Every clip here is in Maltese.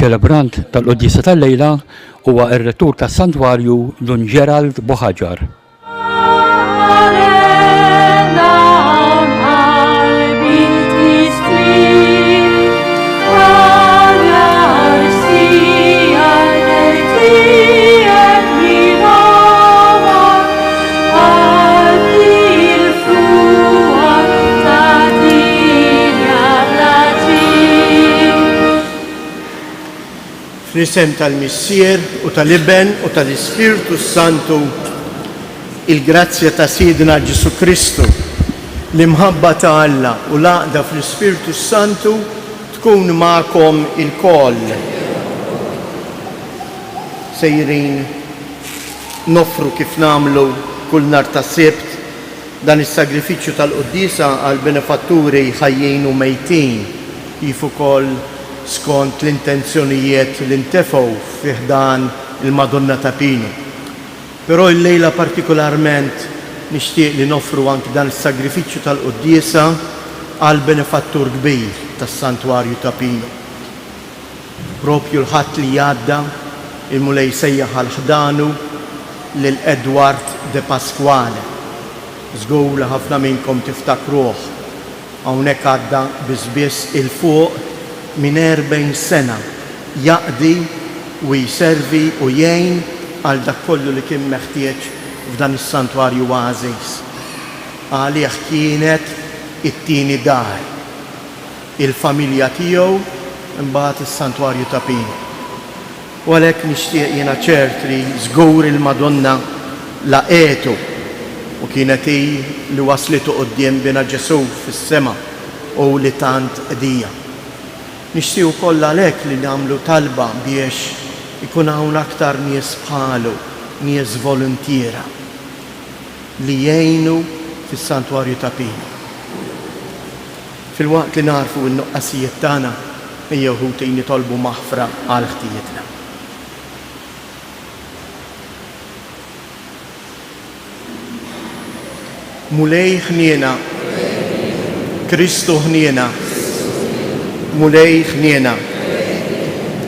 Iċ-ċelebrant tal-quddiesa tal-lejla huwa r-Rettur tas-Santwarju Dun Gerald Buhagiar. Fl-isem tal-Missier u tal-Iben u tal-Ispirtu s-Santu, il-grazzja ta' Sidna Ġesù Kristu, l-imħabba ta' Alla u l-għaqda fl-Ispirtu s-Santu tkun magħkom ilkoll. Sejrin noffru kif nagħmlu kull nhar ta' Sibt dan is-sagrifiċċju tal-quddiesa għall-benefatturi ħajjin u mejtin, kif ukoll skont l-intenzjonijiet li ntefgħu fi ħdan il-Madonna ta' Pinu. Però illejla partikolarment nixtieq li noffru anki dan is-sagrifiċċju tal-quddiesa għall-benefattur kbir tas-Santwarju ta' Pinu. Propju l-Ħadd li għadda, il-Mulej sejjaħ għal ħdanu lil Edward Depasquale. Żgur li ħafna minnkom tiftakruh. Hawnhekk għadda biss biss 'il fuq minn 40 sena jaqdi u jservi u jgħin għal dak kollu li kien meħtieġ f'dan is-santwarju għażiż. Għalih kienet it-tieni dar. il-familja tiegħu, imbagħad is-Santwarju ta' Pinu. U għalhekk nixtieq jiena ċert li żgur il-Madonna laqgħetu u kienet hi li wasslitu quddiem Binha Ġesù fis-sema u li tant qdija. Nixtieq ukoll għalhekk li nagħmlu talba biex ikun hawn aktar nies bħalu, nies voluntiera. li jgħinu fis-Santwarju ta' Pinu. Filwaqt li nagħrfu n-nuqqasijiet tagħna, ejjew ħuti nitolbu maħfra għal ħtijietna. Mulej ħniena. Kristu ħniena. Mulej ħniena.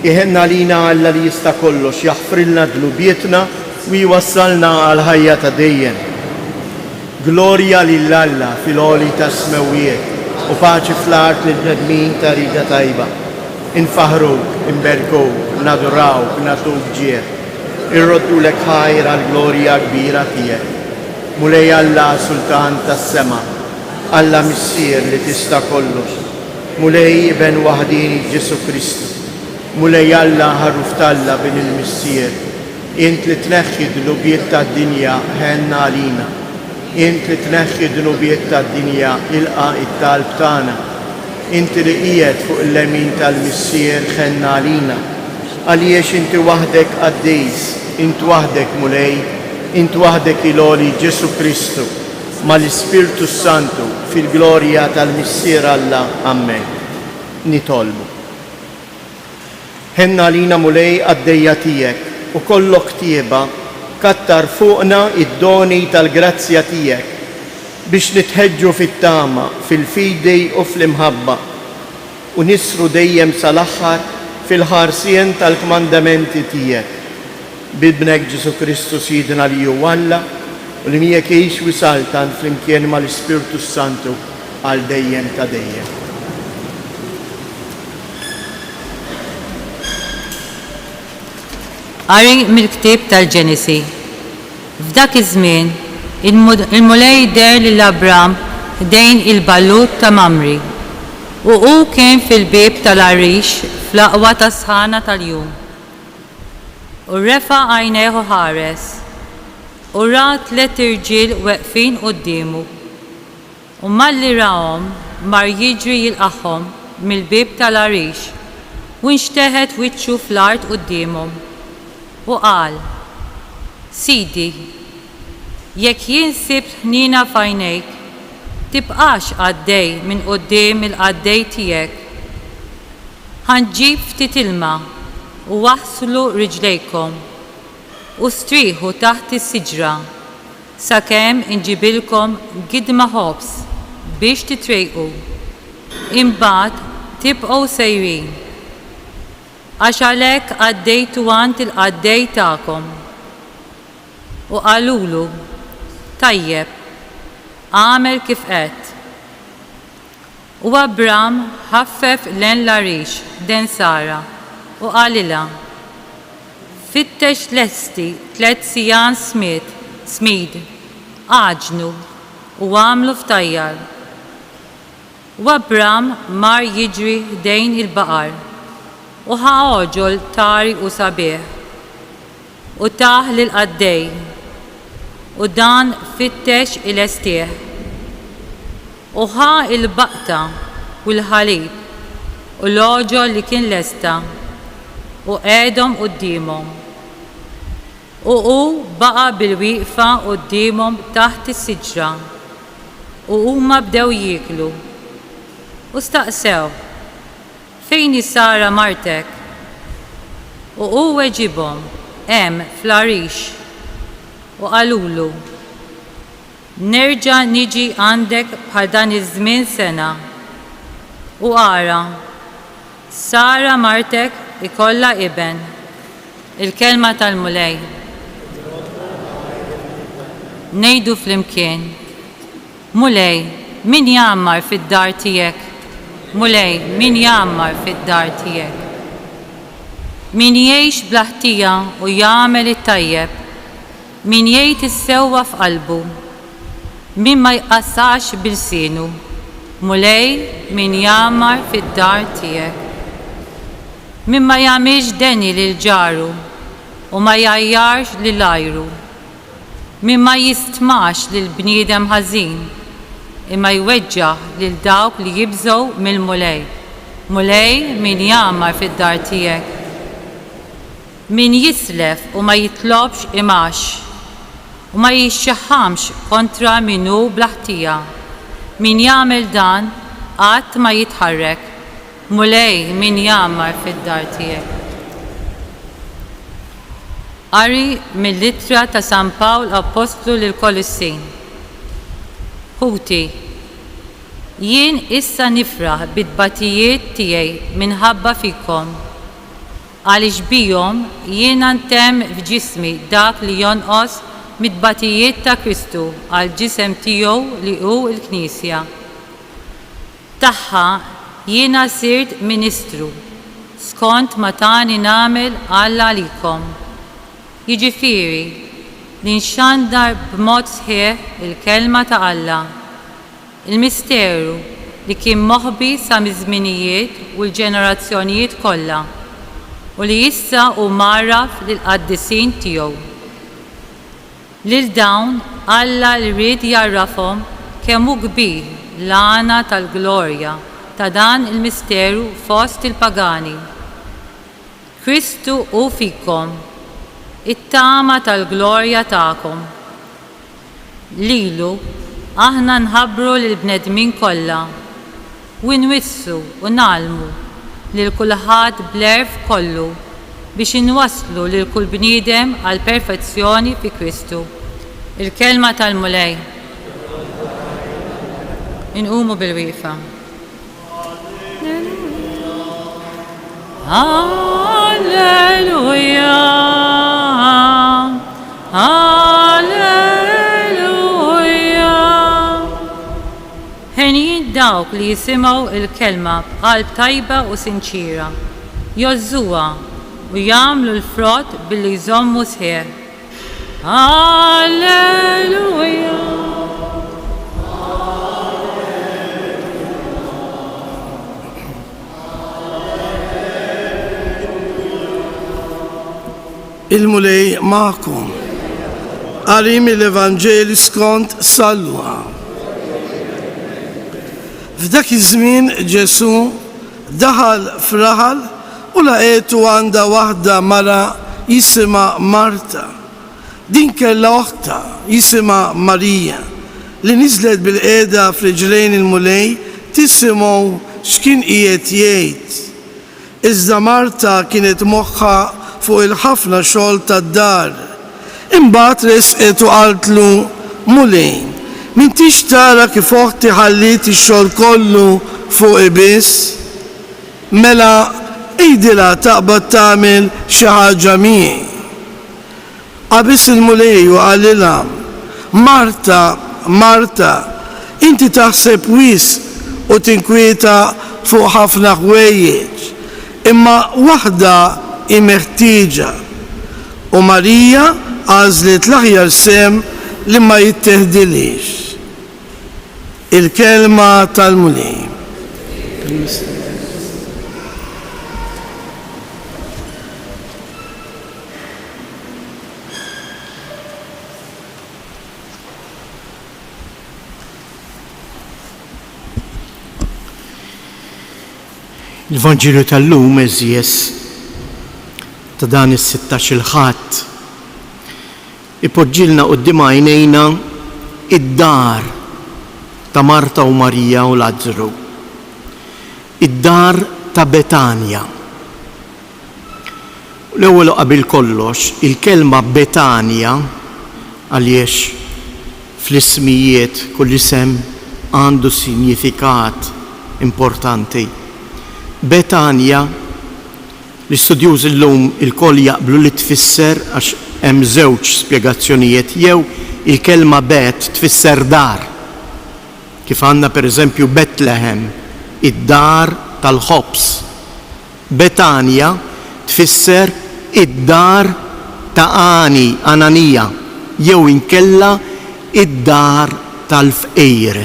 Iħenn għalina Alla li jista' kollox, jaħfrilna dnubietna U jwassalna għall-ħajja ta' dejjem. Glorja lil Alla fil-għoli tas-smewwiet, u paċi fl-art lill-bnedmin ta' rieda tajba. Infaħħruk, inberkuk, nadurawk, nagħtuk ġieħ. Irroddulek ħajr għall-glorja kbira tiegħek. Mulej Alla, Sultan tas-sema, Alla Missier li tista' kollox, Mulej Iben waħdieni Ġesù Kristu, Mulej Alla, Ħaruf t'Alla, Bin il-Missier, Int li tneħħi d-dnubiet tad-dinja, ħenn għalina. Int li tneħħi d-dnubiet tad-dinja, ilqa' t-talb tagħna. Inti li qiegħed fuq il-lemin tal-Missier, ħenn għalina. Għaliex inti waħdek qaddis, int waħdek Mulej, int waħdek il-Għoli Ġesù Kristu, mal-Ispirtu s-Santu, fil-glorja tal-Missier Alla. Ammen. Nitolbu. Ħenn għalina Mulej qaddejja tiegħek u kollok tjieba, kattar fuqna id-doni tal-grazzja tiegħek, biex nitħeġġu fit-tama, fil-fidi u fl-imħabba, u nisru dejjem sal-aħħar fil-ħarsien tal-kmandamenti tiegħek. B'Ibnek Ġesù Kristu Sidna li hu Alla u li miegħek jgħix u jsaltan flimkien mal-Ispirtu s-Santu għal dejjem ta' dejjem. Qari mill-ktieb tal-Ġenesi. F'dak iż-żmien, il-Mulej deher lil Abram ħdejn il-ballut ta' Mamri, u hu kien fil-bieb tal-għarix fl-aqwa tas-sħana tal-jum. U refa' għajnejh u ħares, u ra tlett irġiel weqfin quddiemu. U malli rahom, mar jiġri jilqagħhom mill-bieb tal-għarix, u nxteħet wiċċu fl-art quddiemhom. U qal, Sidi, jekk jien sibt ħniena f'għajnejk, tibqax għaddej minn quddiem il-qaddej tiegħek. Ħa nġib ftit ilma u aħslu riġlejkom, u strieħu taħt is-siġra. Sakemm inġibilkom gidma ħobż biex titrejqu, imbagħad tibqgħu sejrin. Għax għalhekk għaddejtu għand il-qaddej tagħkom. U qalulu, Tajjeb, agħmel kif għedt. U Abram ħaffef len l-għarix ħdejn Sara, u qalilha, Fittex lesti tlett sigħan smid, smid, għaġnu, u agħmlu ftajjar. U Abram mar jiġri ħdejn il-baqar, u ħa għoġol tari u sabiħ, u tah lill-qaddej, u dan fittex ilestih. U ħa l-baqta u l-ħalib u l-għoġol li kien lesta, u qegħedhom quddiemhom. U hu baqa' bilwieqfa quddiemhom taħt is-siġra, u huma bdew jieklu. U staqsewh, Fejn hi Sara martek? U hu weġibhom, Hemm, fl-għarix. U qalulu, Nerġa' niġi għandek bħal dan iż-żmien sena, u ara, Sara martek ikollha iben. Il-Kelma tal-Mulej. Ngħidu flimkien, Mulej, min jgħammar fid-dar tiegħek? Mulej, min jgħammar fid-dar tiegħek? Min jgħix bla ħtija u jagħmel it-tajjeb, Min jgħid is-sewwa f'qalbu. Min ma jqassax b'ilsienu. Mulej, min jgħammar fid-dar tiegħek. Min ma jagħmilx deni lil ġaru u ma jgħajjarx lil għajru. Min ma jistmax lil bniedem ħażin, imma jweġġaħ lil dawk li jibżgħu mill-Mulej. Mulej, min jgħammar fid-dar tiegħek. Min jislef u ma jitlobx imgħax, u ma jixxaħħamx kontra min hu bla ħtija. Min jagħmel dan qatt ma jitħarrek. Mulej, min jgħammar fid-dar tiegħek? Qari mill-Ittra ta' San Pawl Appostlu lill-Kolissin. Ħuti, jien issa nifraħ bit-tbatijiet tiegħi minħabba fikom. Għaliex bihom jiena ntemm f'ġismi dak li jonqos mit-tbatijiet ta' Kristu għall-ġisem tiegħu li hu l-Knisja. Tagħha jiena sirt ministru, skont ma tani nagħmel Alla għalikom, jiġifieri, li nxandar b'mod sħiħ il-kelma ta' Alla, Il-misteru li kien moħbi sa miż-żminijiet u l-ġenerazzjonijiet kollha, u li issa hu mgħarraf lill-qaddisin tiegħu. Lil dawn Alla ried jgħarrafhom kemm hu kbir l-għana tal-glorja ta' dan il-misteru fost il-pagani. Kristu hu fikom, it-tama tal-glorja tagħkom. Lilu aħna nħabbru lill-bnedmin kollha, u nwissu u ngħallmu lil kulħadd bl-għerf kollu biex inwasslu lil kull bniedem għall-perfezzjoni fi Kristu. Il-Kelma tal-Mulej. Inqumu bil-wieqfa. Alleluja, Alleluja. Henjin dawk li jisimgħu l-kelma b'qalb tajba u sinċiera, jgħożżuha u jagħmlu l-frott billi jżommu sħiħ. Alleluja. Il-Mulej magħkom. Qari mill-Evanġelju skont San Luqa. F'dak iż-żmien Ġesù daħal f'raħal u laqgħetu għandha waħda mara jisimha Marta. Din kellha oħtha jisimha Marija, li niżlet bilqiegħda f'riġlejn il-Mulej tisimgħu x'kien qiegħed jgħid. Iżda Marta kienet moħħha fuq il-ħafna xogħol tad-dar. Imbagħad resqet u qaltlu, Mulej, m'intix tara kif oħti ħalliet ix-xogħol kollu fuqi biss? Mela. Għidilha taqbad tagħmel xi ħaġa miegħi. Qabeż il-Mulej u qalilha, Marta, Marta, inti taħseb wisq u tinkwieta fuq ħafna ħwejjeġ, imma waħda hi meħtieġa. U Marija għażlet l-aħjar sehem li ma jitteħdilhiex. Il-Kelma tal-Mulej. Il-Vanġelu tal-lum, għeżież, ta' dan is-sittax-il Ħadd, ipoġġilna quddiem għajnejna id-dar ta' Marta u Marija u Lazzru, id-dar ta' Betanja. L-ewwel u qabel kollox, il-kelma Betanja, għaliex fl-ismijiet kull isem għandu sinjifikat importanti. Betanja, l-istudjużi llum ilkoll jaqblu li tfisser, għax hemm żewġ spjegazzjonijiet, jew il-kelma Bet tfisser dar, kif għandna pereżempju Betlehem, id-dar tal-ħobż. Betanja tfisser id-dar ta' Ani, Ananija, jew inkella id-dar tal-fqir,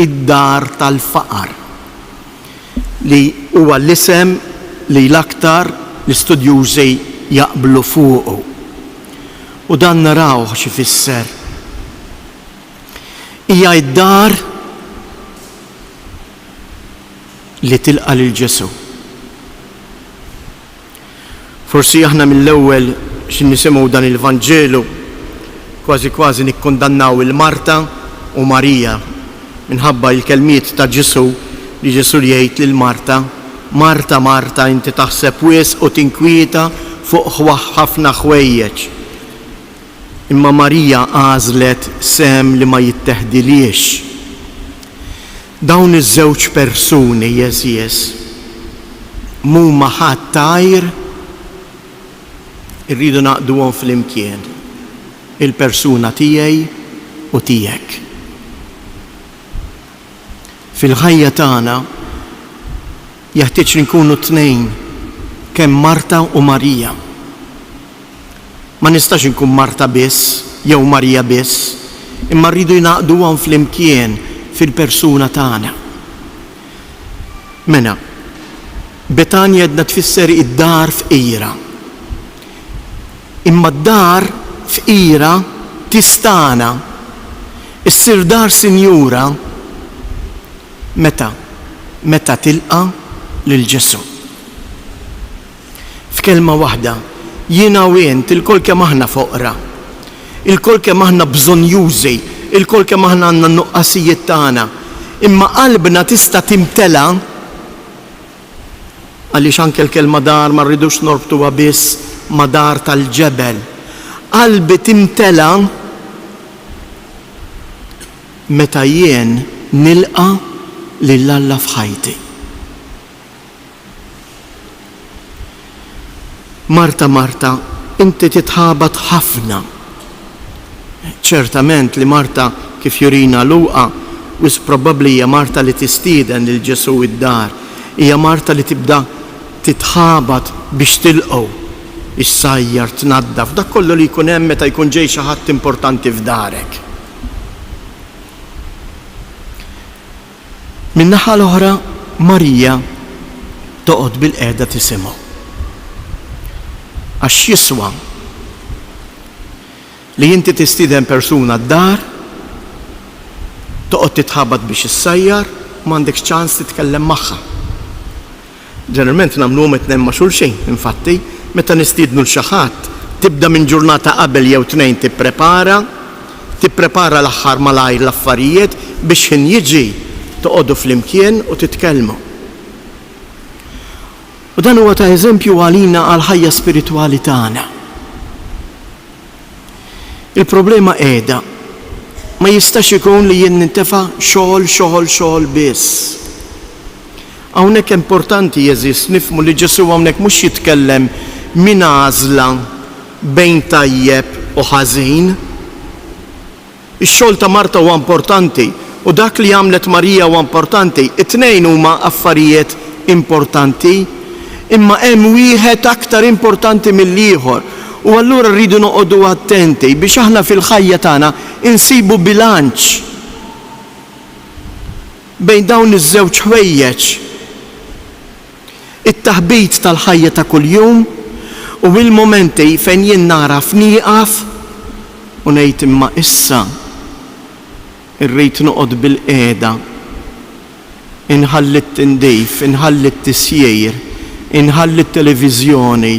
id-dar tal-faqar, li huwa l-isem li l-aktar l-istudjużi jaqblu fuqu. U dan narawh x'ifisser. Hija d-dar li tilqa' lil Ġesù. Forsi aħna mill-ewwel xi nisimgħu dan il-Vanġelu kważi kważi nikkundannaw 'il Marta u Marija minħabba il-kelmiet ta' Ġesù li Ġesù jgħid lil Marta, Marta, Marta, inti taħseb wisq u tinkwieta fuq ħafna ħwejjeġ. Imma Marija għażlet sehem li ma jitteħdilhiex. Dawn iż-żewġ persuni, għeżież, m'huma ħadd għajr, irridu ngħaqqduhom flimkien, il-persuna tiegħi u tiegħek. Fil-ħajja tagħna jeħtieġ li nkunu t-tnejn, kemm Marta u Marija. Ma nistax inkun Marta biss jew Marija biss, imma rridu jngħaqduhom flimkien fil-persuna tagħna. Mela, Betanja għedna tfisser id-dar fqira. Imma d-dar fqira tistagħna, issir dar sinjura meta? Meta tilqa' lil Ġesù. F'kelma waħda, jiena u int ilkoll kemm aħna foqra. Ilkoll kemm aħna bżonnjużi, ilkoll kemm aħna għandna n-nuqqasijiet tagħna. Imma qalbna tista' timtela għaliex anke l-kelma dar ma rridux norbtuha biss ma' dar tal-ġebel. Qalbi timtela meta jien nilqa' lil Alla f'ħajti. Marta, Marta, inti titħabat ħafna. Ċertament li Marta, kif jurina Luqa, wisq probabbli hija Marta li tistieden lil Ġesù id-dar. Hija Marta li tibda titħabat biex tilqgħu, issajjar, tnaddaf, dak kollu li jkun hemm meta jkun ġej xi ħadd importanti f'darek. Min-naħa l-oħra, Marija toqgħod bilqiegħda tisimgħu. Għax x'jiswa li inti tistieden persuna d-dar, toqgħod titħabat biex issajjar u m'għandekx ċans titkellem magħha. Ġeneralment nagħmluhom it-tnejn ma' xulxin, infatti, meta nistiednu 'l xi ħadd, tibda minn ġurnata qabel jew tnejn tipprepara, tipprepara l-aħħar malajr l-affarijiet biex x'ħin jiġi toqogħdu flimkien u titkellmu. U dan huwa ta' eżempju għalina għall-ħajja spiritwali tagħna. Il-problema qiegħda. Ma jistax ikun li jien nintefa' xogħol, xogħol, xogħol biss. Hawnhekk importanti għeżież nifhmu li Ġesù hawnhekk mhux jitkellem minn għażla bejn tajjeb u ħażin. Ix-xogħol ta' Marta huwa importanti u dak li għamlet Marija huwa importanti, it-tnejn huma affarijiet importanti. Imma hemm wieħed aktar importanti mill-ieħor u allura rridu noqogħdu attenti biex aħna fil-ħajja tagħna insibu bilanċ bejn dawn iż-żewġ ħwejjeġ. It-taħbit tal-ħajja ta' kuljum u il-mumenti fejn jien nagħraf nieqaf u ngħid imma issa rrid noqgħod bilqiegħda, inħalli t-tindif, inħalli t-tisjir, inħalli t-televiżjoni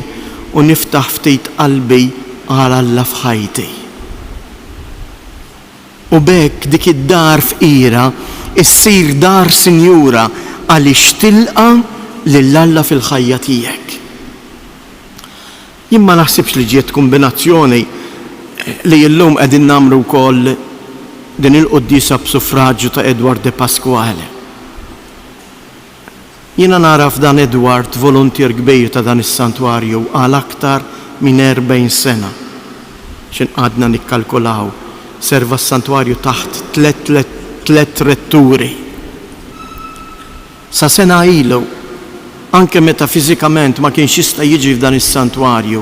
u niftaħ ftit qalbi għal Alla f'ħajti. U b'hekk dik id-dar fqira ssir dar sinjura għaliex tilqa' lil Alla fil-ħajja tiegħek. Jien ma naħsibx li ġiet kumbinazzjoni li illum qegħdin nagħmlu wkoll din il-quddiesa b'suffraġju ta' Edward De Pasquale. Jiena nagħraf dan Edward, voluntier kbir ta' dan is-santwarju għal aktar minn 40 sena. X'in qgħadna nikkalkulaw, serva s-santwarju taħt tlett retturi. Sa sena ilu, anke meta fiżikament ma kienx jista' jiġi f'dan is-santwarju,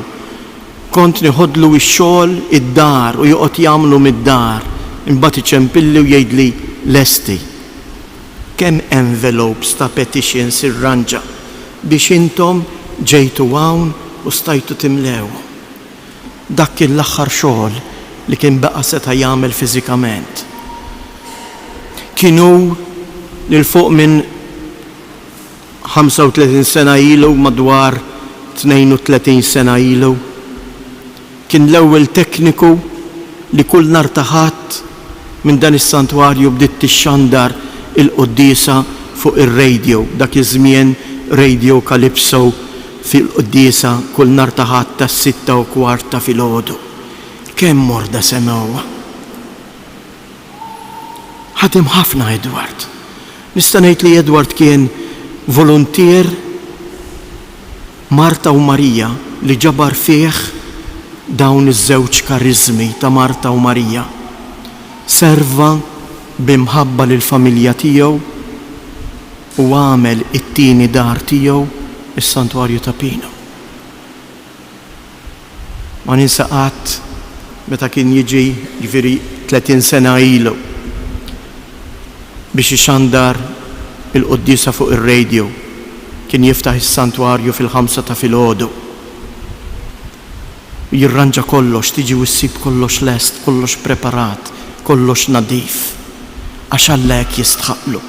kont niħodlu x-xogħol id-dar u joqgħod jagħmlu mid-dar, imbagħad iċempilli u jgħidli lesti. Kemm envelopes ta' petitions irranġa biex intom ġejtu hawn u stajtu timlewhom. Dak kien l-aħħar xogħol li kien baqa' seta' jagħmel fiżikament. Kien hu li 'l fuq minn 35 sena ilu, madwar 32 sena ilu, Kien l-ewwel tekniku li kull nhar ta' Ħadd minn dan is-santwarju bdiet tixxandar il-quddiesa fuq ir-radio, dak iż-żmien Radio Calypso fil-quddiesa kull nhar ta' Ħadd tas-6:15 ta' filgħodu. Kemm morda semgħuha! Ħadem ħafna Edward. Nista' ngħid li Edward kien voluntier Marta u Marija li ġabar fih dawn iż-żewġ kariżmi ta' Marta u Marija. Serva bi mħabba lill-familja tiegħu u għamel it-tieni dar tiegħu is-Santwarju ta' Pinu. Ma ninsa qatt meta kien jiġi, jiġifieri 30 sena ilu, biex ixandar il-quddiesa fuq ir-radio. Kien jiftaħ is-santwarju fil-ħamsa ta' filgħodu. U jirranġa kollox, tiġi u ssib kollox lest, kollox preparat, kollox nadif. Għax Alla hekk jistħaqqlu.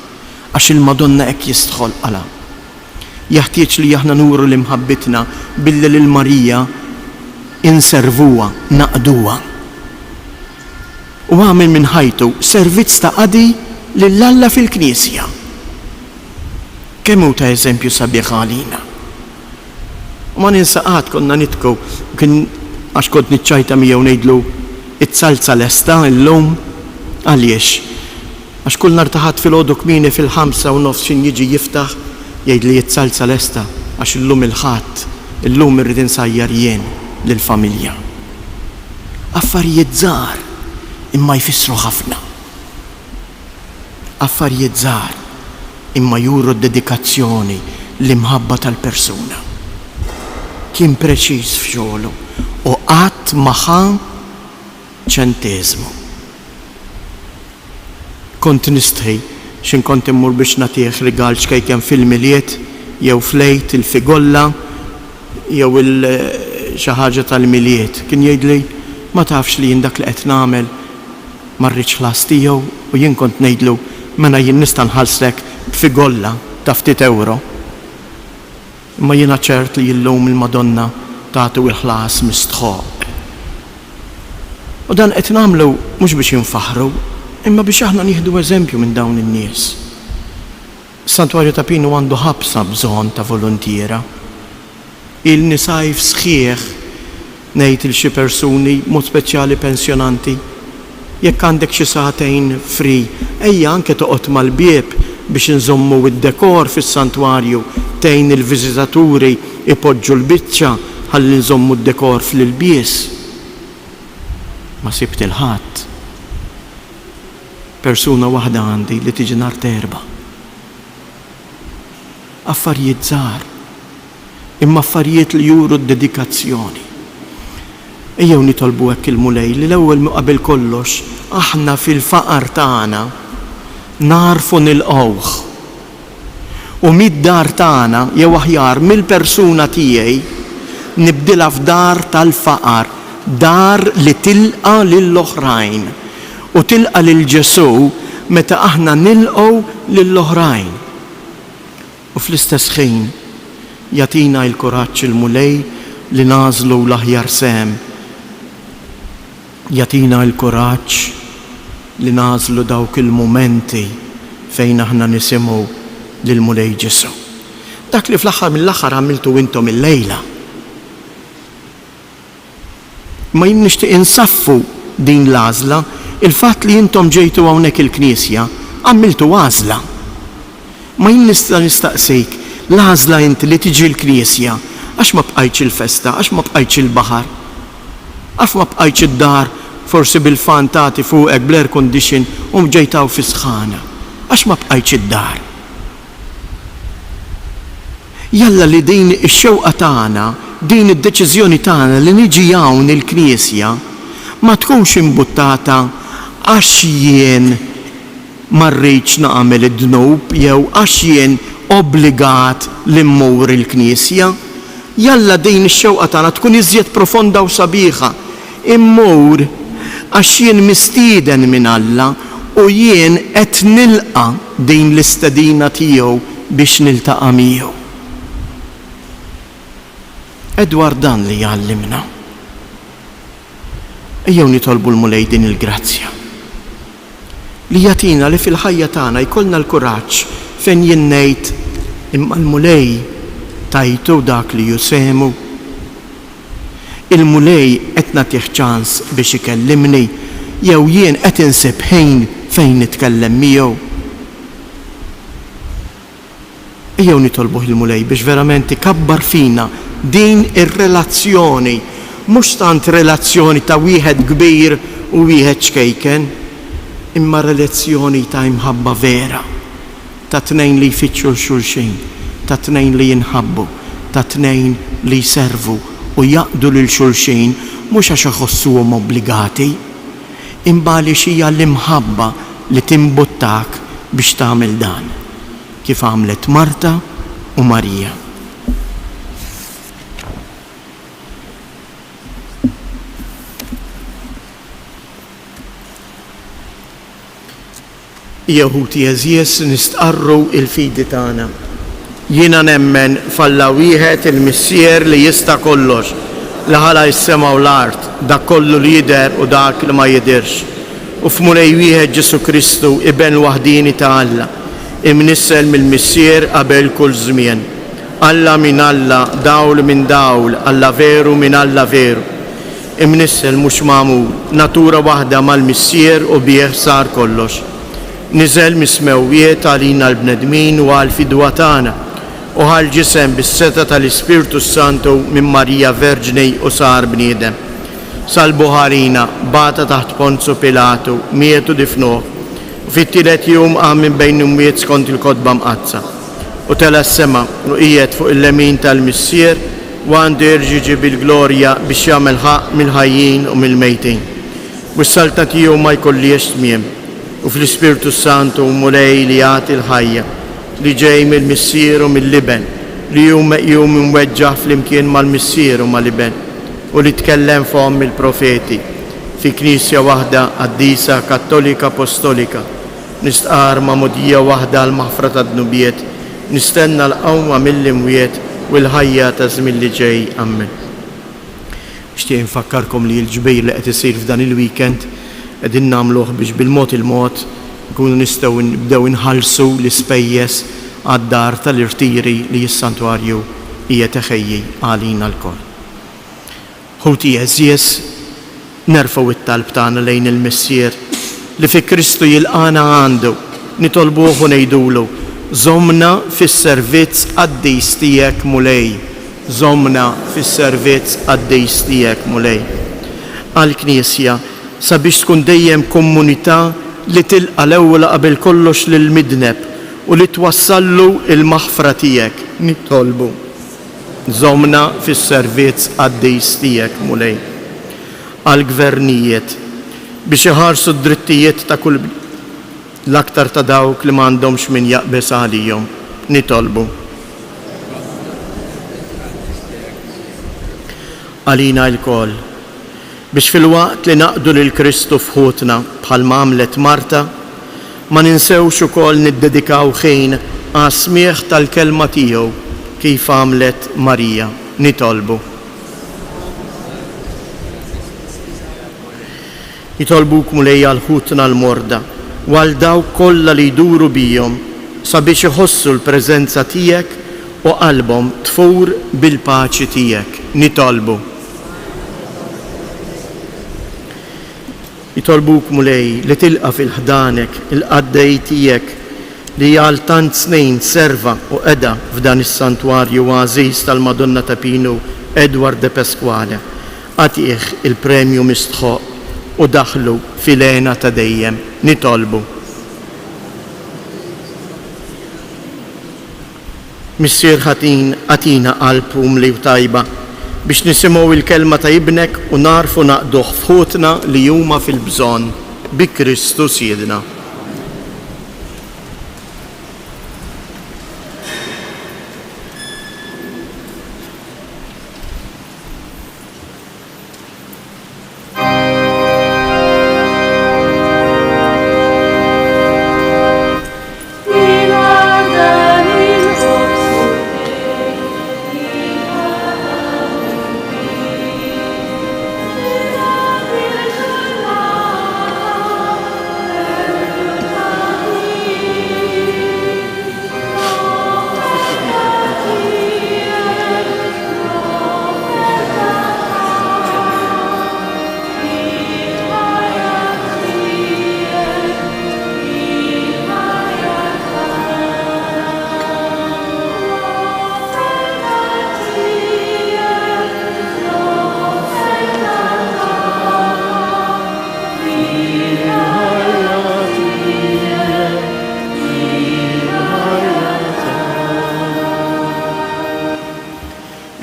Għax il-Madonna hekk jistħolqalha. Jeħtieġ li aħna nuru l-imħabbitna billi lil Marija inservuha, naqduha. U għamel minn ħajtu servizz ta' qadi lil Alla fil-Knisja. Kemm hu ta' eżempju sabiħ għalina! U ma ninsa qatt konna nidhku u kien għax kont niċċajta miegħu ngħidlu it-salza lesta illum? Għaliex? Għax kull nhar ta' Ħadd filgħodu kmieni fil-ħamsa u nofs x'in jiġi jiftaħ jgħidli it-salza lesta għax illum il-Ħadd, illum irrid insajjar jien lill-familja. Affarijiet żgħar imma jfissru ħafna. Affarijiet żgħar imma juru d-dedikazzjoni, l-imħabba tal-persuna. Kien preċiż f'xogħlu u qatt ma ħa ċenteżmu. Kont nistħi x'in kont immur biex nagħtih rigal ċkejken fil-Milied jew fl-Għid, il-figolla jew il xi ħaġa tal-Milied. Kien jgħidli, Ma tafx li jien dak li qed nagħmel ma rridx ħlas tiegħu? U jien kont ngħidlu, Mela jien nista' nħallslek b'figolla ta' ftit ewro. Imma jiena ċert li illum il-Madonna tagħtu l-ħlas mistħoqq. U dan qed nagħmlu mhux biex infaħħru, imma biex aħna nieħdu eżempju minn dawn in-nies. Is-Santwarju ta' Pinu għandu ħabsa bżonn ta' voluntiera. Ilni sajf sħiħ ngħid 'il xi persuni, b'mod speċjali pensjonanti, jekk għandek xi sagħtejn free, ejja anke toqgħod mal-bieb. biex inżommu d-dekor fis-santwarju, tgħin il-viżitaturi jpoġġu l-biċċa ħalli nżommu d-dekor fl-ilbies. Ma sibt 'il ħadd. Persuna waħda għandi li tiġi nhar t'Erbgħa. Affarijiet żgħar, imma affarijiet li juru d-dedikazzjoni. Ejjew nitolbu hekk il-Mulej li l-ewwel u qabel kollox aħna fil-faqar tagħna nagħrfu nilqgħuh. U mid-dar tagħna, jew aħjar mill-persuna tiegħi, nibdilha f'dar tal-faqar, dar li tilqa' lill-oħrajn. U tilqa' lil Ġesù meta aħna nilqgħu lill-oħrajn. U fl-istess ħin jagħtina l-kuraġġ il-Mulej li nagħżlu l-aħjar sehem. Jagħtina l-kuraġġ li nagħżlu dawk il-mumenti fejn aħna nisimgħu lill-Mulej Ġesù. Dak li fl-aħħar mill-aħħar għamiltu intom illejla. Imma jien nixtieq insaffu din l-għażla, il-fatt li intom ġejtu hawnhekk il-knisja, għamiltu għażla. Imma jien nista' nistaqsik, l-għażla inti li tiġi l-knisja, għax ma bqajtx il-festa, għax ma bqajtx il-baħar? Għax ma bqajtx id-dar forsi bil-fan tagħti fuqek bl-air condition u ġejt hawn fis-sħana? Għax ma bqajtx id-dar? Jalla li din ix-xewqa tagħna, din id-deċiżjoni tagħna li niġi hawn il-knisja ma tkunx imbuttata għax jien ma rridx nagħmel id-dnub jew għax jien obbligat li mmur il-knisja. Jalla din ix-xewqa tagħna tkun iżjed profonda u sabiħa. Immur għax jien mistieden minn Alla u jien qed nilqa' din l-istedina tiegħu biex niltaqa' miegħu. È dwar dan li jgħallimna. Ejjew nitolbu l-Mulej din il-grazzja. Li jagħtina li fil-ħajja tagħna jkollna l-kuraġġ fejn jien ngħid imma l-Mulej tajtu dak li hu sehmu. Il-Mulej qed nagħtih ċans biex ikellimni jew jien qed insib ħin fejn nitkellem miegħu? Ejjew nitolbuh il-Mulej biex verament ikabbar fina din ir-relazzjoni, mhux tant relazzjoni ta' wieħed kbir u wieħed ċkejken, imma relazzjoni ta' imħabba vera. Ta' tnejn li jfittxu 'l xulxin, ta' tnejn li jinħabbu, ta' tnejn li jservu u jaqdu lil xulxin mhux għax iħossuhom obbligati, imma għaliex hija l-imħabba li timbuttak biex tagħmel dan, kif għamlet Marta u Marija. Jew ħuti għeżież, nistqarru l-fidi tagħna. Jiena nemmen f'Alla wieħed, il-Missier li jista' kollox, li ħalaq is-sema u l-art, dak kollu li jidher u dak li ma jidhirx, u f'Mulej wieħed Ġesù Kristu, Iben l-waħdieni ta' Alla, imnissel mill-Missier qabel kull żmien. Alla minn Alla, dawl minn dawl, Alla veru minn Alla veru. Imnissel mhux magħmul, natura waħda mal-Missier u bih sar kollox. Niżel mis-smewwiet għalina l-bnedmin u għall-fidwa tagħna, u ħa l-ġisem bis-setgħa tal-Ispirtu s-Santu minn Marija Verġni u sar bniedem. Sallbuh għalina, bata taħt Ponzu Pilatu, miet u difnuh, u fit-tielet jum qam minn bejn l-imwiet skont il-Kotba Mqaddsa. U tela' s-sema, u qiegħed fuq il-lemin tal-Missier, u għandu jerġa' jiġi bil-glorja biex jagħmel ħaqq mill-ħajjin u mill-mejtin. U s-saltna tiegħu ma jkollhiex tmiem. U fl-Ispirtu s-Santu, Mulej li jagħti l-ħajja, li ġej mill-Missier u mill-Iben, li hu meqjum imweġġaħ flimkien mal-Missier u mal-Iben, u li tkellem fomm il-profeti, fi Knisja waħda, qaddisa, kattolika, apostolika, Nistqarr magħmudija waħda għall-maħfra tad-dnubiet, nistenna l-qawma mill-imwiet u l-ħajja taż-żmien li ġej. Ammen. Nixtieq infakkarkom li l-ġbir li qed isir f'dan il-weekend qegħdin nagħmluh biex bil-mod il-mod nkunu nistgħu nibdew inħallsu l-ispejjeż għad-dar tal-irtiri li s-Santwarju qiegħed iħejji għalina lkoll. Ħuti għeżież, nerfgħu t-talb tagħna lejn il-Missier li fi Kristu jilqagħna għandu. Nitolbuh u ngħidulu, Żommna fis-servizz qaddis tiegħek, Mulej. Żommna fis-servizz qaddis tiegħek, Mulej. Għall-Knisja, sabiex tkun dejjem komunità li tilqa' l-ewwel u qabel kollox lill-midneb u li twassallu l-maħfra tiegħek, nitolbu. Żommna fis-servizz qaddis tiegħek, Mulej. Għall-gvernijiet, biex iħarsu d-drittijiet ta' kull l-aktar ta' dawk li ma għandhomx min jaqbeż għalihom. Nitolbu. Għalina lkoll, biex filwaqt li naqdu lil Kristu f'ħutna bħalma għamlet Marta, ma ninsewx ukoll niddedikaw ħin għas-smigħ tal-Kelma tiegħu kif għamlet Marija. Nitolbu. Nitolbuk Mulej għal ħutna l-morda u għal dawk kollha li jduru bihom sabiex iħossu l-preżenza tiegħek u qalbhom tfur bil-paċi tiegħek. Nitolbu. Nitolbuk Mulej li tilqa' fil-ħdanek il-qaddej tiegħek li għal tant snin serva u qeda f'dan is-santwarju għażiż tal-Madonna ta' Pinu Edward Depasquale. Agħtih il-premju mistħoqq u daħħlu fil-hena ta' dejjem. Nitolbu. Missier ħatin, agħtina qalb umli u tajba biex nisimgħu l-kelma ta' Ibnek u nagħrfu naqduh f'ħutna li huma fil-bżonn, bi Kristu Sidna.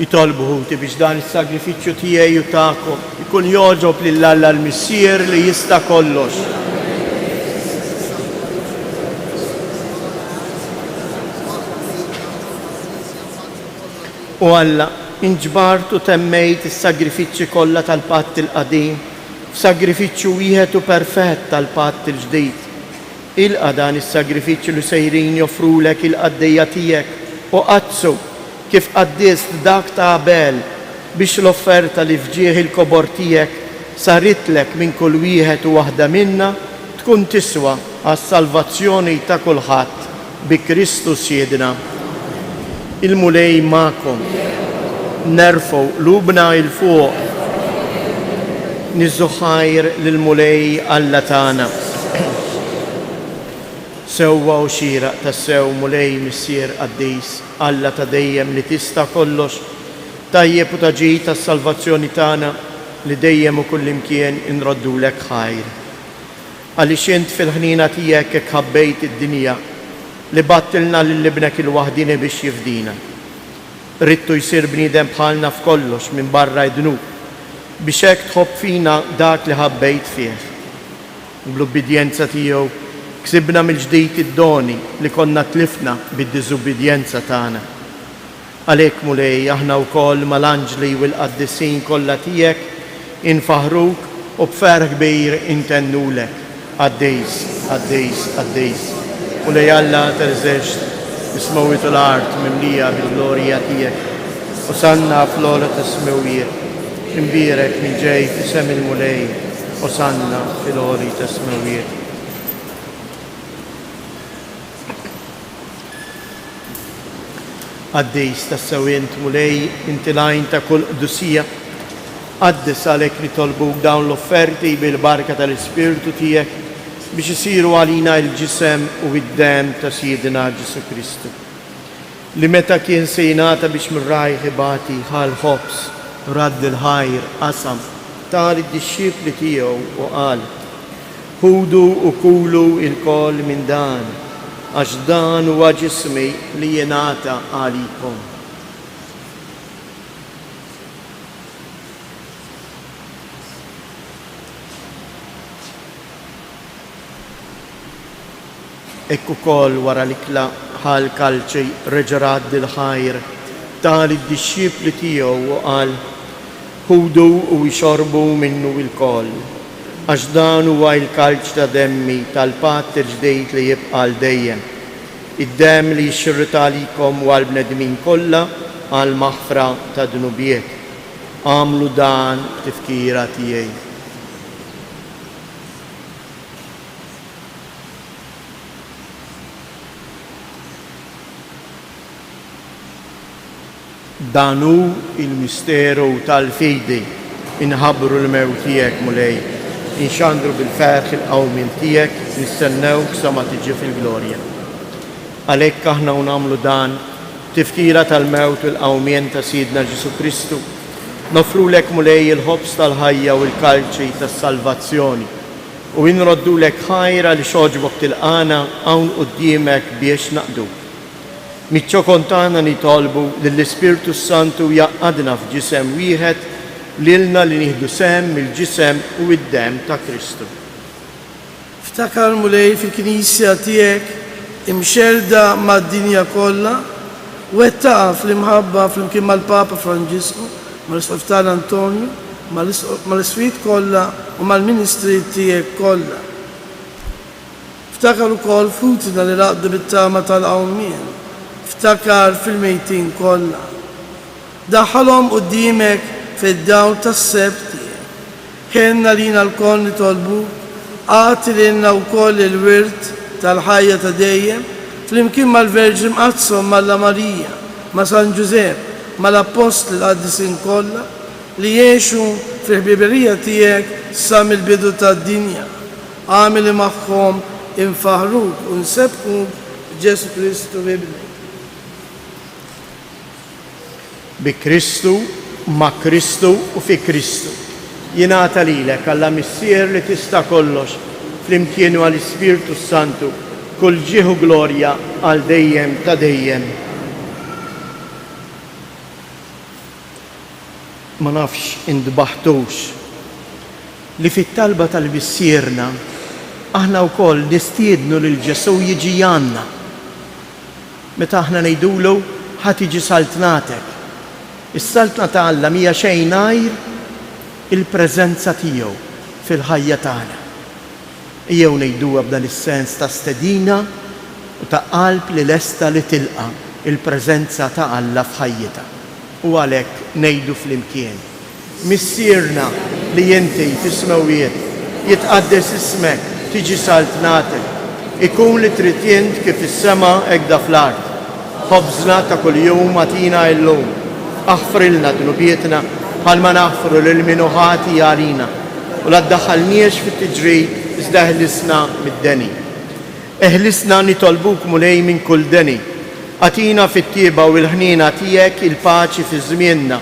Itolbu ħuti biex dan is-sagrifiċċju tiegħi u tagħkom ikun jogħġob lil Alla l-Missier li jista' kollox. O Alla, int ġbart u temmejt is-sagrifiċċji kollha tal-Patt il-Qadim f'sagrifiċċju wieħed u perfett tal-Patt il-Ġdid. Ilqa' dan is-sagrifiċċju li sejrin joffrulek il-qaddejja tiegħek u qaddsu, kif qaddist dak ta' Abel, biex l-offerta li f'ġieħ il-kobor tiegħek saritlek minn kull wieħed u waħda minna tkun tiswa għas-salvazzjoni ta' kulħadd, bi Kristu Sidna. Il-Mulej magħkom. Nerfgħu qlubna 'l fuq. Niżżu ħajr lill-Mulej Alla tagħna. Sewwa u xieraq tassew, Mulej, Missier qaddis, Alla ta' dejjem li tista' kollox, tajjeb u ta' ġid għas-salvazzjoni tagħna, li dejjem u kullimkien inroddulek ħajr. Għaliex int fil-ħniena tiegħek hekk ħabbejt id-dinja, li bgħattilna lil Ibnek il-waħdieni biex jifdina. Ridtu jsir bniedem bħalna f'kollox minbarra d-dnub, biex hekk tħobb fina dak li ħabbejt fih. Bl-ubbidjenza tiegħu ksibna mill-ġdid id-doni li konna tlifna bid-diżubbidjenza tagħna. Għalhekk, Mulej, aħna wkoll mal-anġli u l-qaddisin kollha tiegħek infaħħruk u b'ferħ kbir intennulek, Qaddis, qaddis, qaddis, Mulej Alla tal-eżerċti, is-smewwiet u l-art mimlija bil-glorja tiegħek. Osanna fl-ogħla tas-smewwiet. Imbierek min ġej f'isem il-Mulej, Osanna fil-għoli tas-smewwiet. Qaddis tassew int, Mulej, inti l-għajn ta' kull qdusija. Qaddis għalhekk nitolbuk dawn l-offerti bil-barka tal-Ispirtu tiegħek, biex isiru għalina l-ġisem u d-demm ta' Sidna Ġesù Kristu, li meta kien se jingħata biex minn rajh ibati ħa l-ħobż, radd il-ħajr, qasam, ta lid-dixxipli tiegħu u qal, Ħudu u kulu lkoll minn dan, għax dan huwa ġismi li jingħata għalikom. Hekk ukoll wara l-ikla ħa l-kalċi, reġa' radd il-ħajr, ta lid-dixxipli tiegħu u qal, Ħudu u ixorbu minnu lkoll, għax dan huwa l-kalċ ta' demmi tal-patt il-ġdid li jibqa' għal dejjem, id-demm li jxirrid għalikom u għall-bnedmin kollha għall-maħfra tad-dnubiet. Agħmlu dan b'tifkira tiegħi. Dan hu l-misteru tal-fidi, inħabbru l-mewt tiegħek, Mulej, inxandru bil-ferħ il-qawmien tiegħek, nistennewk sa ma tiġi fil-glorja. Għalhekk aħna u nagħmlu dan, b'tifkira tal-mewt u l-qawmien ta' Sidna Ġesù Kristu, noffrulek, Mulej, il-ħobż tal-ħajja u l-kalċi tas-salvazzjoni, u inroddulek ħajr għaliex għoġbok tilqagħna hawn quddiemek biex naqduk. Miċ-ċokon tagħna nitolbu lill-Ispirtu s-Santu jgħaqqadna f'ġisem wieħed lilna li nieħdu sehem mill-ġisem u d-demm ta' Kristu. Ftakar, Mulej, fil-Knisja tiegħek imxerrda mad-dinja kollha, wettaqha fl-imħabba flimkien mal-Papa Franġisku, mal-Isqof tagħna Antonju, mal-Isqfijiet kollha u mal-ministri tiegħek kollha. Ftakar ukoll f'ħutna li raqdu bit-tama tal-qawmien. Ftakar fil-mejtin kollha. Daħħalhom quddiemek fid-dawl tas-sebħ tiegħek. Ħenn għalina lkoll nitolbuk, agħti lilna wkoll il-wirt tal-ħajja ta' dejjem, flimkien mal-Verġni Mqaddsa Omm Alla Marija, ma' San Ġużepp, mal-Appostli l-qaddisin kollha, li għexu fil-ħbiberija tiegħek sa mill-bidu tad-dinja. Agħmel li magħhom infaħħruk u nsebbħuk b'Ġesù Kristu Ibnek. Bi Kristu, ma' Kristu u fi Kristu. Jingħata lilek, Alla Missier li tista' kollox, flimkien ma' l-Ispirtu s-Santu, kull ġieħ u glorja għal dejjem ta' dejjem. Ma nafx intbaħtux li fit-talba tal-Missierna aħna wkoll nistiednu lil Ġesù jiġi għandna. Meta aħna ngħidulu, Ħa tiġi saltnatek. Is-Saltna ta' Alla mhija xejn għajr il-preżenza tiegħu fil-ħajja tagħna. Ejjew ngħiduha b'dan is-sens ta' stedina u ta' qalb li lesta li tilqa' l-preżenza ta' Alla f'ħajjitha. U għalhekk ngħidu flimkien, Missierna li inti fis-smewwiet, jitqaddes ismek, tiġi saltnatek, ikun li trid int kif fis-sema hekda fl-art. Ħobżna ta' kuljum agħtina illum. Aħfrilna dnubietna bħalma naħfru lil min hu ħati għalina, u la ddaħħalniex fit-tiġrib iżda eħlisna mid-deni. Eħlisna nitolbuk Mulej minn kull deni. Agħtina fit-tjieba u l-ħniena tiegħek il-paċi fi żmienna,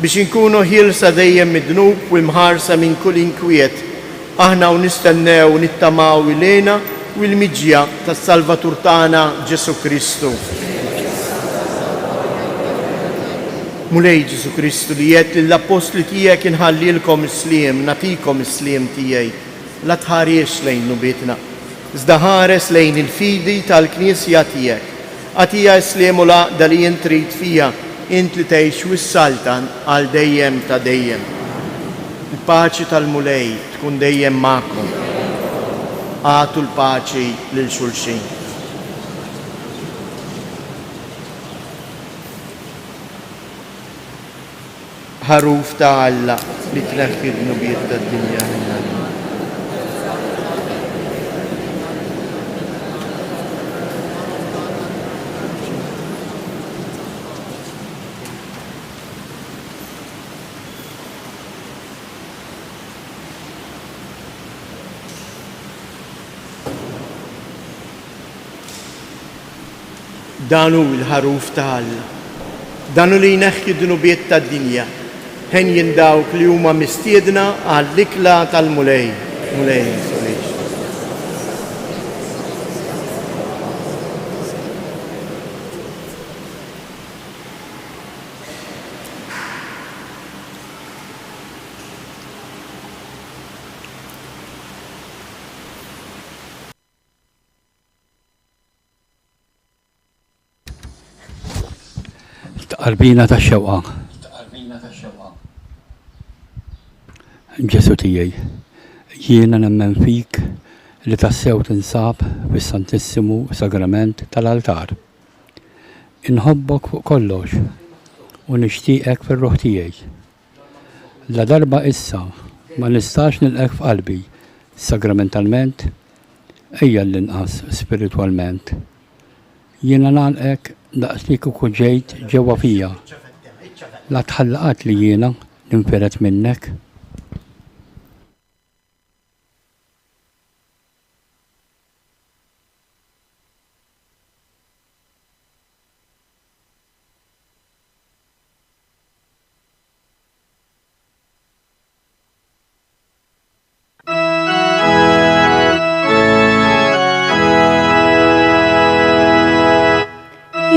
biex inkunu ħielsa dejjem mid-dnub u imħarsa minn kull inkwiet, aħna u nistennew u nittamaw il-hena u l-miġja tas-Salvatur tagħna Ġesù Kristu. Mulej Ġesù Kristu li għedt lill-appostli tiegħek inħallilkom is-sliem, nagħtikom is-sliem tiegħi, la tħarisx lejn dnubietna, iżda ħares lejn il-fidi tal-Knisja tiegħek. Agħtiha s-sliem u l-għaqda li int trid fiha, int li tgħix u ssaltan għal dejjem ta' dejjem. Il-paċi tal-Mulej tkun dejjem magħkom. Agħtu l-paċi lil xulxin. Ħaruf ta' Alla li tneħħi d-dnubiet tad-dinja minna. Dan hu l-Ħaruf ta' Alla. Dan hu li jneħħi d-dnubiet tad-dinja. Henjin dawk li huma mistiedna għall-ikla tal-Mulej. Mulej, solix. Tqarbina tax-xewqa. Ġesù tiegħi, jiena nemmen fik li tassew tinsab fis-Santissimu Sagrament tal-altar. Inħobbok fuq kollox u nixtieqek fir-ruħ tiegħi. Ladarba issa ma nistax nilqgħek f'qalbi sagramentalment, ejja għall-inqas spiritwalment. Jiena ngħannqek daqs li kieku ġejt ġewwa fija. La tħalli qatt li jiena ninfired minnek.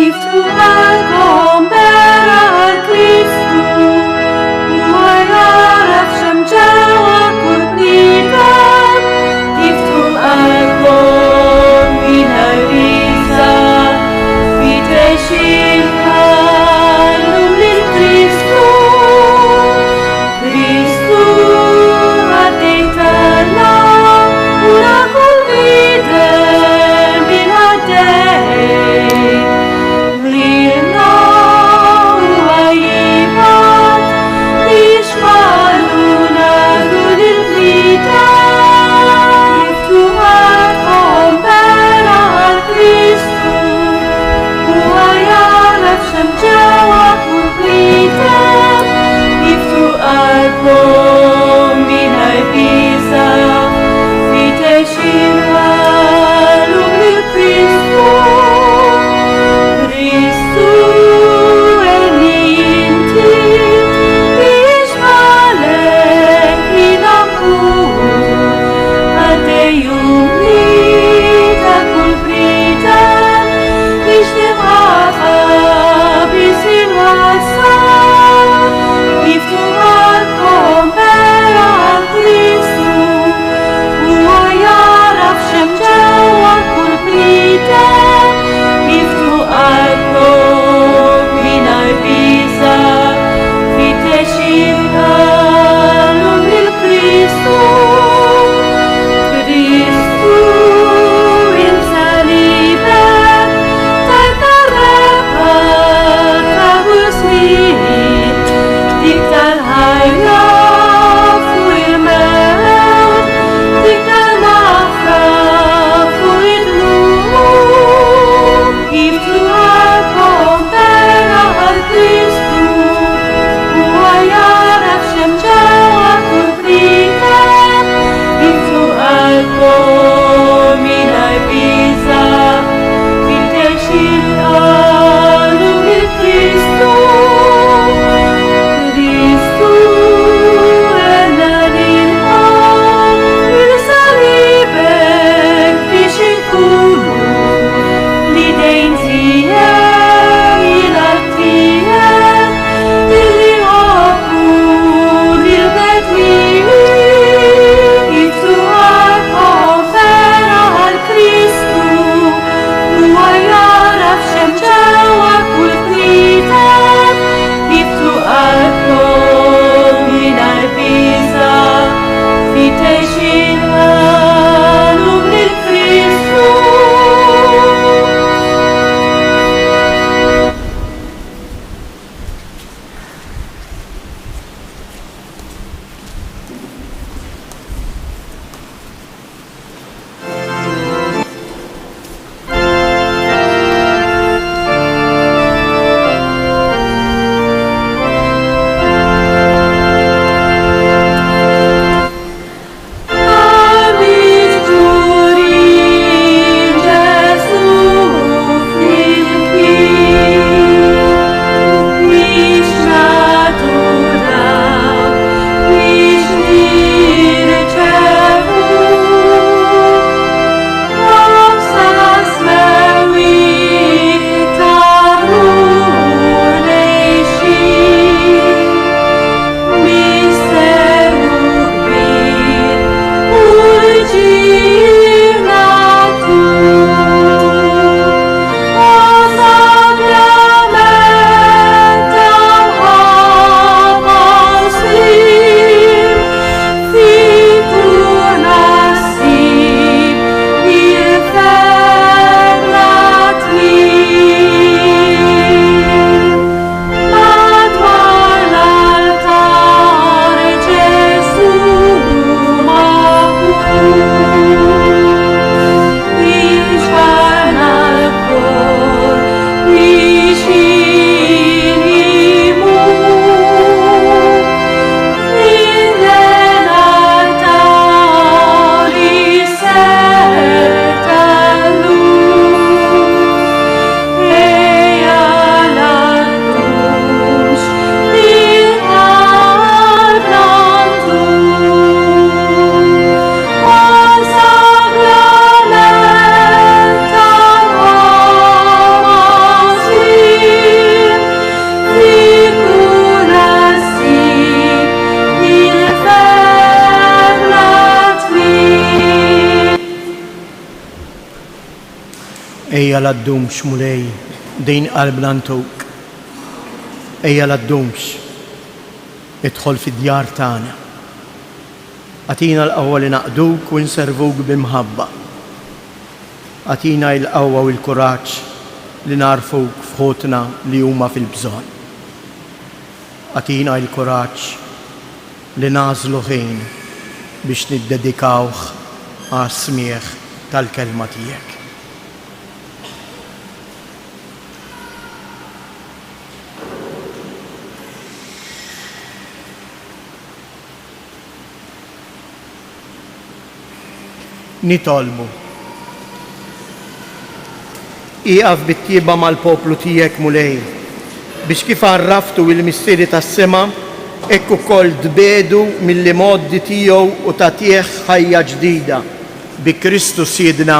Jiftħu qalbhom bera għal Kristu u għaraf x'hemm ġewwa kull bniedem. Jiftħu qalbhom mingħajr biża' fittex il-ħallu lil Kristu. Kristu għaddej talla u ra kull bniedem bil-għaddej. Ejja la ddumx, Mulej, din qalbna ntuk. Ejja la ddumx, idħol fid-djar tagħna. Agħtina l-qawwa li naqduk u nservuk bi mħabba. Agħtina il-qawwa u l-kuraġġ li nagħrfuk f'ħutna li huma fil-bżonn. Agħtina il-kuraġġ li nagħżlu ħin biex niddedikawh għas-smigħ tal-Kelma tiegħek. Nitolbu. Ieqaf bit-tjieba mal-poplu tiegħek, Mulej, biex kif għarraftu il-misteri tas-sema, hekk ukoll tbiegħdu mill-imgħoddi tiegħu u tagħtih ħajja ġdida. Bi Kristu Sidna.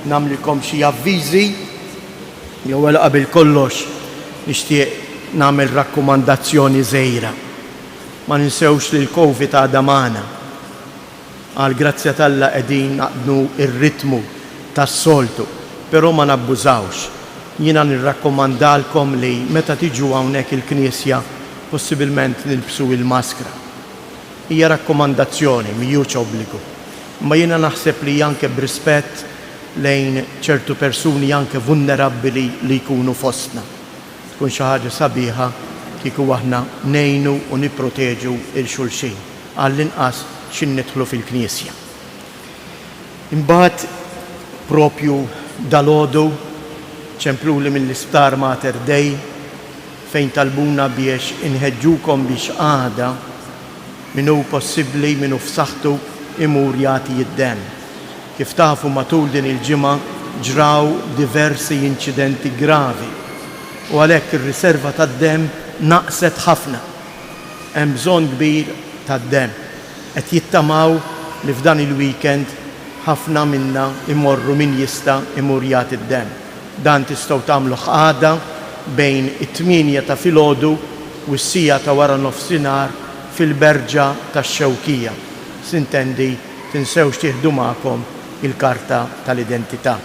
Nagħmlilkom xi avviżi. L-ewwel qabel kollox nixtieq nagħmel rakkomandazzjoni żgħira. Ma ninsewx li l-Covid għadha magħna. Għall-grazzja t'Alla qegħdin naqdnu r-ritmu tas-soltu, però ma nabbużawx. Jiena nirrakkomandalkom li meta tiġu hawnhekk il-knisja possibilment nilbsu il-maskra. Hija rakkomandazzjoni, mhijiex obbligu. Imma jiena naħseb li anke b'rispett lejn ċertu persuni anke vunnerabbili li jkunu fostna. Tkun xi ħaġa sabiħa kieku aħna ngħinu u nipproteġu 'l xulxin, għall-inqas xi nidħlu fil-knisja. Imbagħad propju dalgħodu ċempluli mill-Isptar Mater Dei fejn talbuna biex inħeġġukom biex għada min hu possibbli, min hu f'saħħtu imur jagħti d-demm. Kif tafu matul din il-ġimgħa ġraw diversi inċidenti gravi u għalhekk ir-riserva tad-demm naqset ħafna. Hemm bżonn kbir tad-demm. Qed jittamaw li f'dan il-weekend ħafna minna jmorru min jista' imur jagħti d-demm. Dan tistgħu tagħmluh għada bejn it-tmienja ta' filgħodu u s-siegħa ta' wara nofsinhar fil-Berġa tax-Xewkija. Sintendi Tinsewx tieħdu magħkom il-karta tal-identità.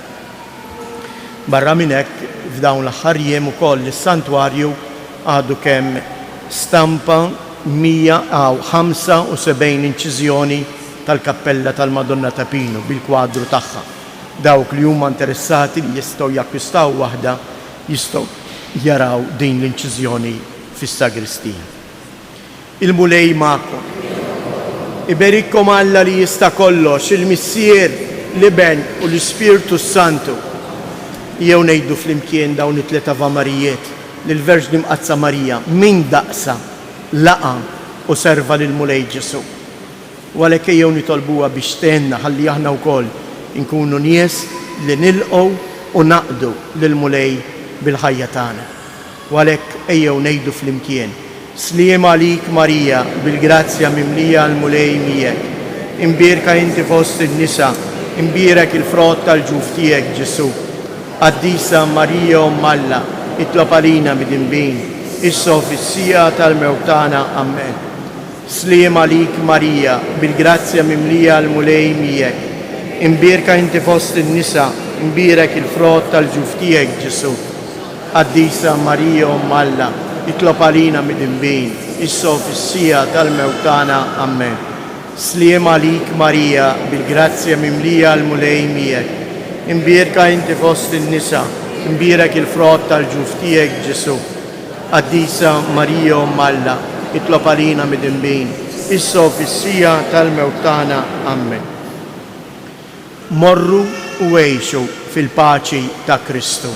Barra minn hekk, f'dawn l-aħħar jiem ukoll is-Santwarju għadu kemm stampa 175 inċiżjoni tal-Kappella tal-Madonna ta' Pinu bil-kwadru tagħha. Dawk li huma interessati li jistgħu jakkwistaw waħda jistgħu jaraw din l-inċiżjoni fis-sagristija. Il-Mulej magħkom. Iberikkom Alla li jista' kollox, il-Missier, l-Iben u l-Ispirtu s-Santu. Ejjew ngħidu flimkien dawn it-tliet Avamarijiet lill-Verġni Mqaddsa Marija, min daqsha, laqa' u serva lill-Mulej Ġesù. U għalhekk ejjew nitolbuha biex tgħinna ħalli aħna wkoll inkunu nies li nilqgħu u naqdu lill-Mulej bil-ħajja tagħna. U għalhekk ejjew ngħidu flimkien, Sliem għalik Marija, bil-grazzja mimlija l-Mulej miegħek. Imbierka inti fost in-nisa, imbierek il-frott tal-ġuf tiegħek Ġesù. Qaddisa Marija Omm Alla, itlob għalina midinbin, issa u fis-siegħa tal-mewt tagħna. Ammen. Sliem għalik Marija, bil-grazzja mimlija l-Mulej miegħek. Imbierka inti fost in-nisa, imbierek il-frott tal-ġuf tiegħek Ġesù. Qaddisa Marija Omm Alla, itlob għalina midinbin, issa u fis-siegħa tal-mewt tagħna. Ammen. Sliem għalik Marija, bil-grazzja mimlija l-Mulej miegħek. Imbierka inti fost in-nisa, imbierek il-frott tal-ġuf tiegħek Ġesù. Qaddisa Marija Omm Alla, itlob għalina midinbin, issa u fis-siegħa tal-mewt tagħna. Ammen. Morru u għixu fil-paċi ta' Kristu.